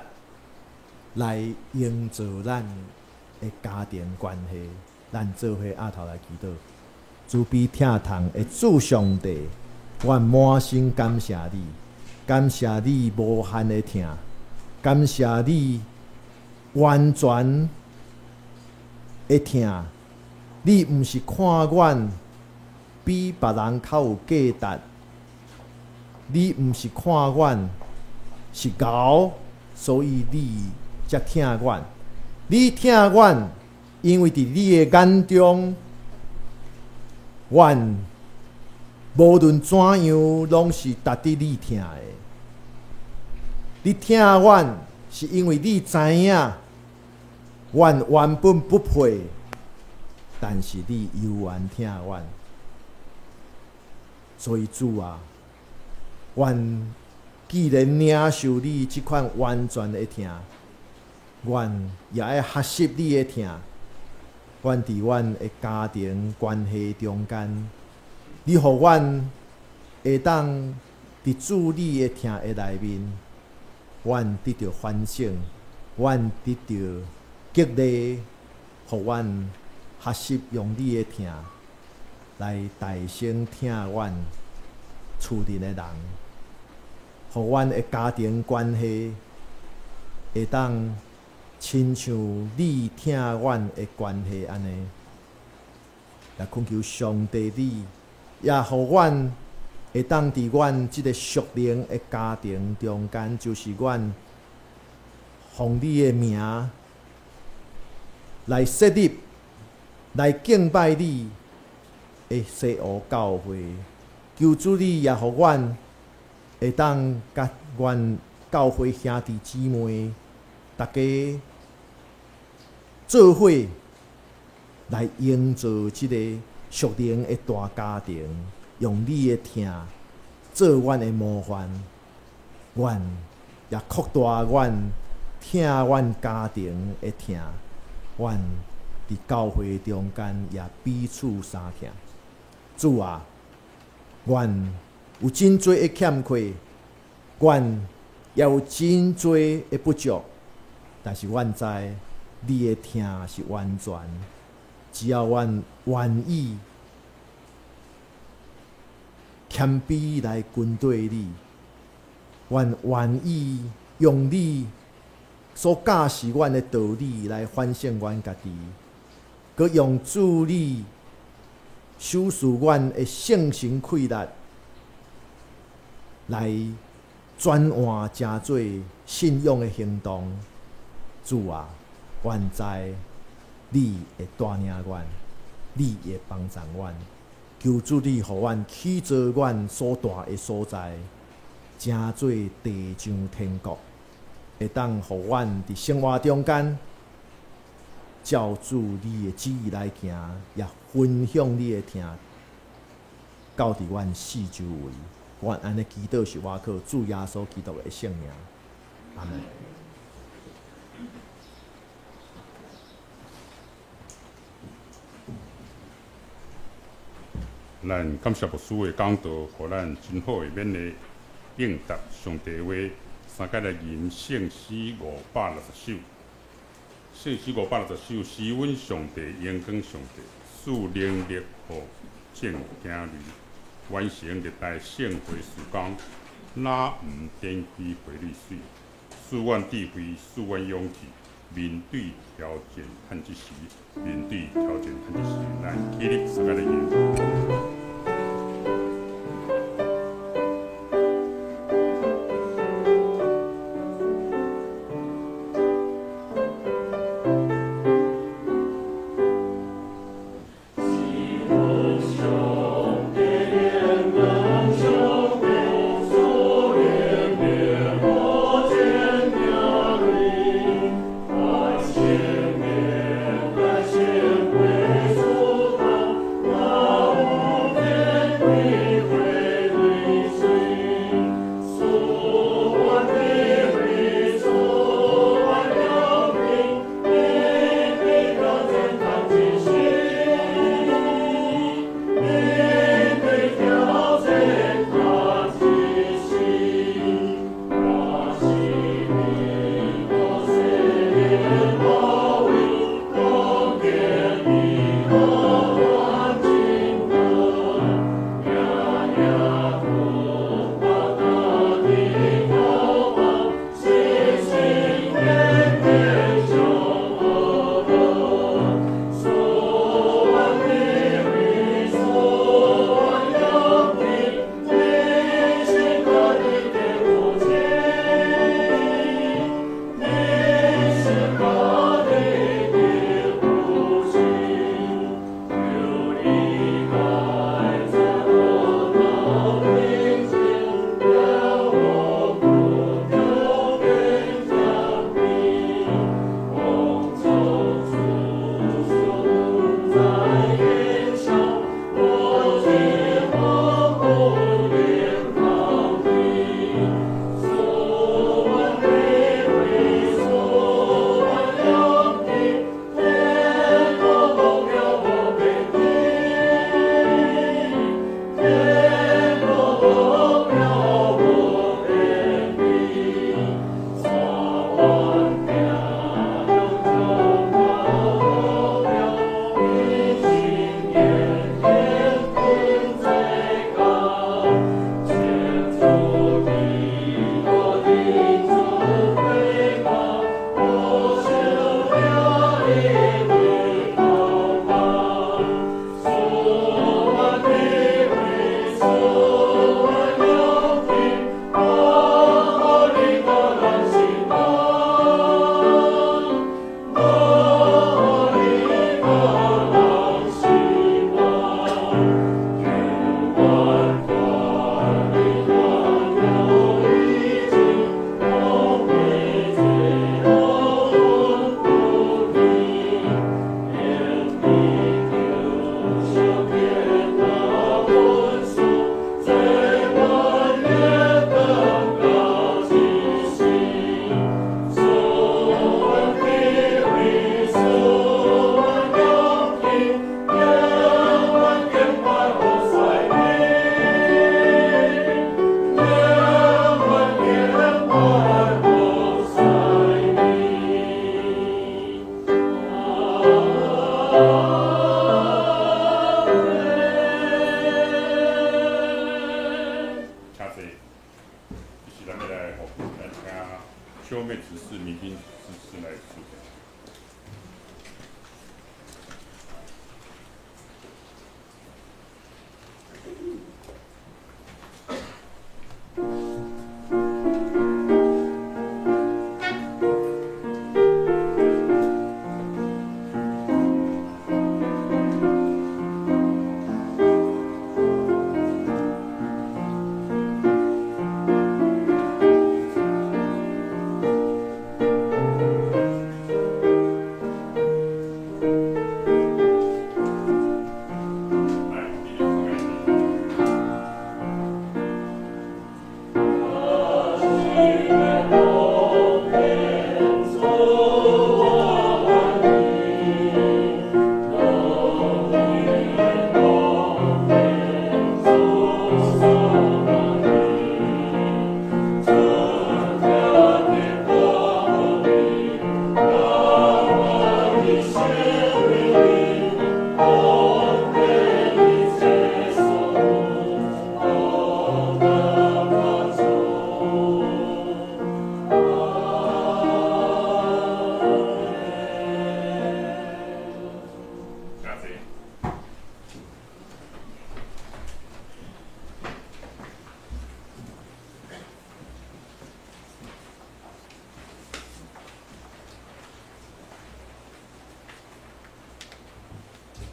來營造咱的家庭關係，咱做伙阿頭來祈禱。慈悲疼痛的主上帝，阮滿心感謝你，感謝你無限的疼，感謝你完全的疼。你毋是看阮比別人較有價值，你毋是看阮是𠢕，所以你才疼阮。你疼阮，因為佇你的眼中，阮無論怎樣，攏是值得你疼的。你疼阮，是因為你知影，阮原本不配，但是你猶原疼阮。所以主啊，阮既然領受你這款完全的疼，阮也愛學習你的疼。阮佇阮的家庭關係中間，你予阮會當佇主你的疼的內面，阮得著反省，阮得著激勵，予阮學習用你的疼來代先疼阮厝內的人，予阮的家庭關係會當親像你疼阮的關係按呢。也懇求上帝你，也予阮會當佇阮這个屬靈的家庭中間，就是阮奉你的名來設立、來敬拜你的西湖教會。求主你也予阮會當佮阮教會兄弟姊妹，大家做伙來營造這个屬靈的大家庭，用你的疼做阮的模範，阮也擴大阮疼阮家庭的疼，阮佇教會中間也彼此相疼。主啊，阮有真濟的欠缺，阮也有真濟的不足，但是阮知你的疼是完全，只要阮願意謙卑來跟隨你，阮願意用你所教示阮的道理來反省阮家己，閣用主你賞賜阮的聖神氣力來轉換成做信仰的行動。主啊，阮知你會帶領阮，你會幫助阮。求主你予阮起造阮所住的所在，成做地上天國，會當予阮佇生活中間照主你的旨意來行，也分享你的疼，到佇阮四周圍。阮按呢祈禱是倚靠主耶穌基督的聖名。阿們。咱感謝牧師的講道，予咱真好的勉勵，應答上帝話，三個來吟聖詩560首。聖詩560首，是阮上帝，榮光上帝，賜能力予眾子女，完成歷代聖會事工，哪毋展開花蕊水，賜阮智慧，賜阮勇氣，面對挑戰和這時，面對挑戰和這時，咱起立三個來吟。 Amen.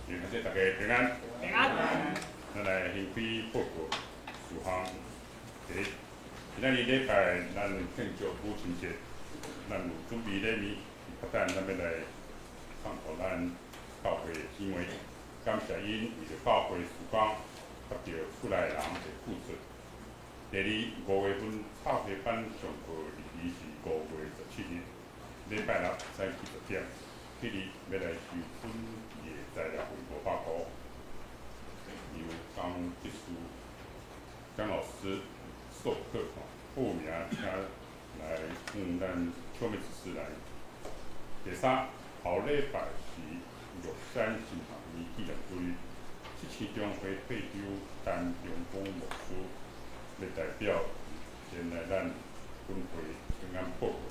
感謝大家平安。平安。咱來先開報告事項。第一，今仔日禮拜咱慶祝母親節，咱有準備禮物，不但咱欲來送予咱教會的姊妹，感謝𪜶為著教會事工，佮著厝內人的付出。第二，5月份插花班上課日期是5月17日，禮拜六早起10點，彼日欲來收本地的材料費500箍。由江技師江老師授課，報名請來向咱邱美執事來。第三，後禮拜是玉山神學院紀念主日，這次中會退休陳中峰牧師欲代表前來咱分會平安報告。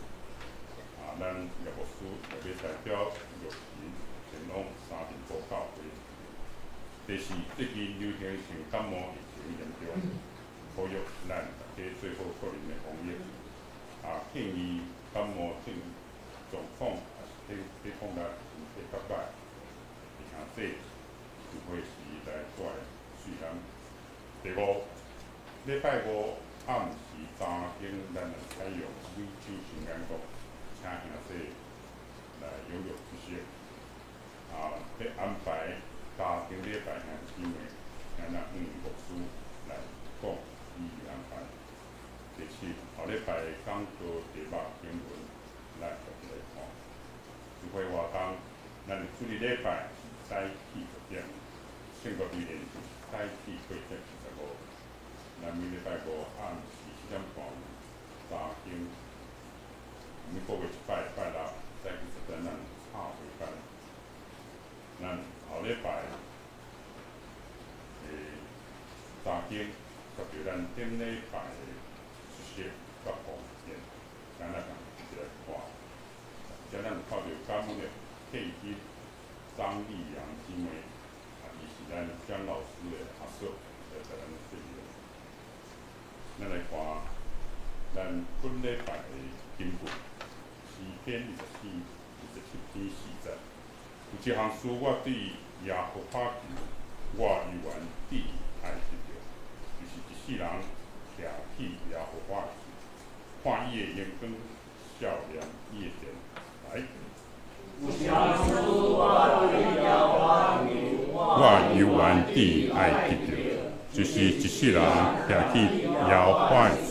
啊，咱葉牧師也欲代表玉林前往三重埔教會。第四，最近流行性感冒疫情嚴重，呼籲咱大家做好個人的防疫。啊，建議感冒症狀況抑是體況力身體較歹，兄弟聚會時來帶喙罨。第五，禮拜五暗時查經，咱來採用每週新眼光，請兄弟來踴躍出席。啊，欲安排家庭禮拜兄弟姊妹，請咱黃牧師來講伊的安排。第七，後禮拜講道題目經文，咱逐家來看。聚會活動，咱的主日禮拜是早起10點，聖國紀念是早起8點45。咱每禮拜五暗時7點半有查經，每個月一擺拜六早起10點咱有插花班。咱後禮拜的查經，佮著咱頂禮拜的知識佮奉獻，請咱共一來看。遮咱有看著感恩的佩金張麗陽姊妹，啊，伊是咱江老師的阿嫂，來共咱說明。咱來看咱本禮拜的經文，詩篇24、27篇4節。有一項事我對耶和華求，我猶原志愛得著，就是一世人徛佇耶和華的厝，看伊的榮光，數念伊的殿。來。有一項事我對耶和華求，我猶原志愛得著，就是一世人徛佇耶和華的厝，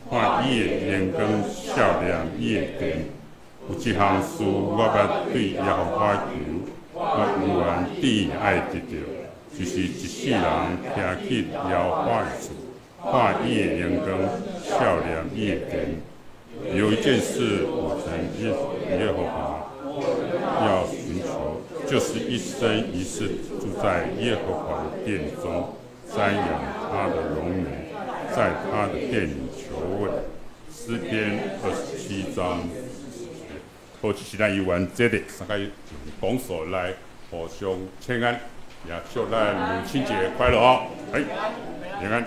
看伊的榮光，數念伊的殿。有一項事我捌對耶和華求，我猶原志愛得著，就是一世人徛佇耶和華的厝，看伊的榮光，數念伊的殿。有一件事我曾耶和華要尋求，就是一生一世住在耶和華的殿中，瞻仰他的榮美，在他的殿裡求問。詩篇27章。好，這是咱猶原這個三個講所來互相請安，也祝咱母親節快樂哦！哎，平安。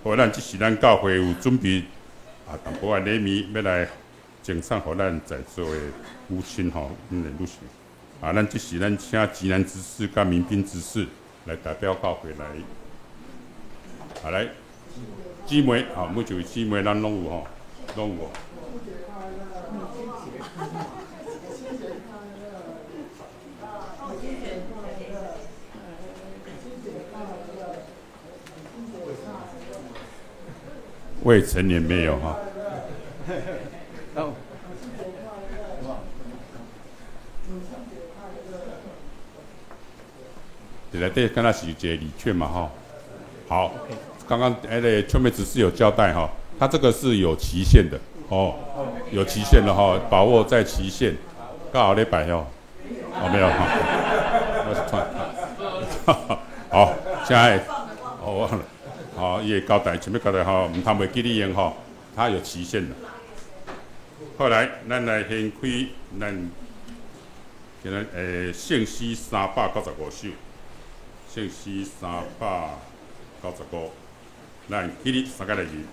好，咱這是咱教會有準備啊，淡薄仔禮物欲來贈送予咱在座的母親吼，阮的女士。啊，咱這是咱請吉南執事佮民兵執事來代表教會來。啊，來，姊妹，吼，每一位姊妹咱攏有吼，攏有。未成年沒有哈。對來對，敢若是一個禮券嘛哈。好，剛剛那個邱妹執事有交代哈，他這個是有期限的哦，有期限的哈，把握在期限，剛好禮拜哦，哦沒有哈，好，現在哦忘了，好，伊會交代，前面交代吼，毋通袂記你用吼，它有期限的。後來，咱來掀開咱今仔聖詩395首，聖詩395，咱起立三個來吟。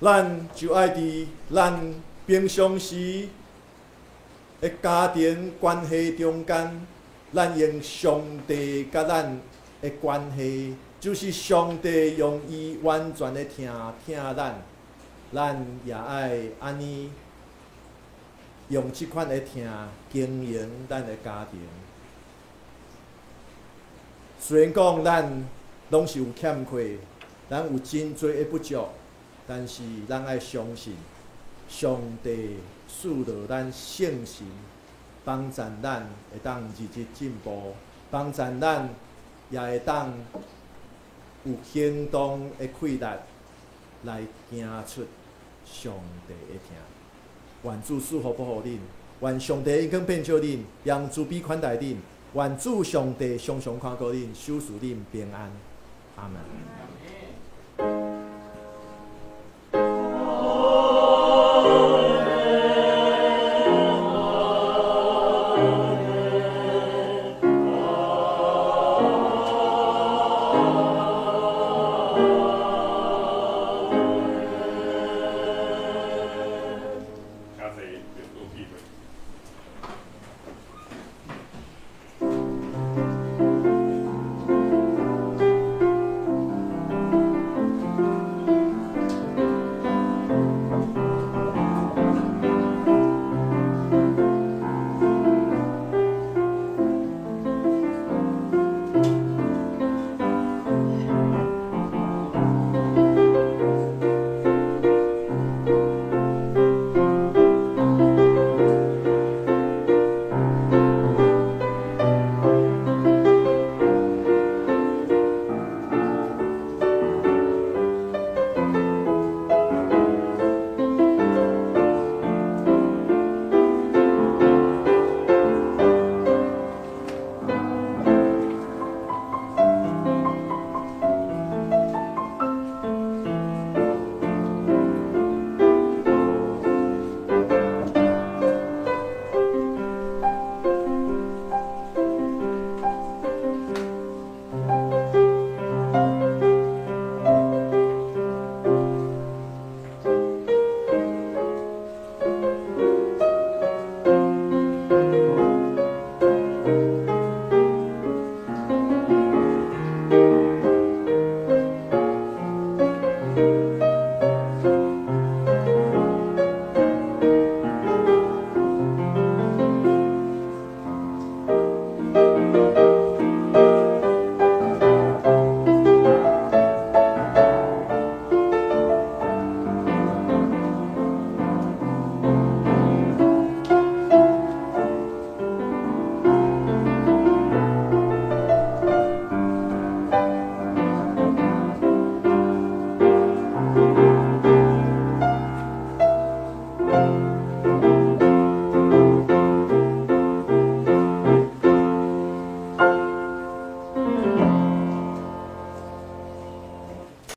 咱就愛佇咱平常時的家庭關係中間，咱用上帝佮咱的關係，就是上帝用伊完全的疼疼咱，咱也愛按呢用這款的疼經營咱的家庭。雖然講咱攏是有欠缺，咱有真濟的不足，但是咱愛相信上帝賜予咱聖神，幫助咱會當日日進步，幫助咱也會當有行動的氣力來行出上帝的疼。願主賜福保護恁，願上帝恩光遍照恁，用慈悲款待恁，願主上帝常常看顧恁，守賜恁平安。阿門。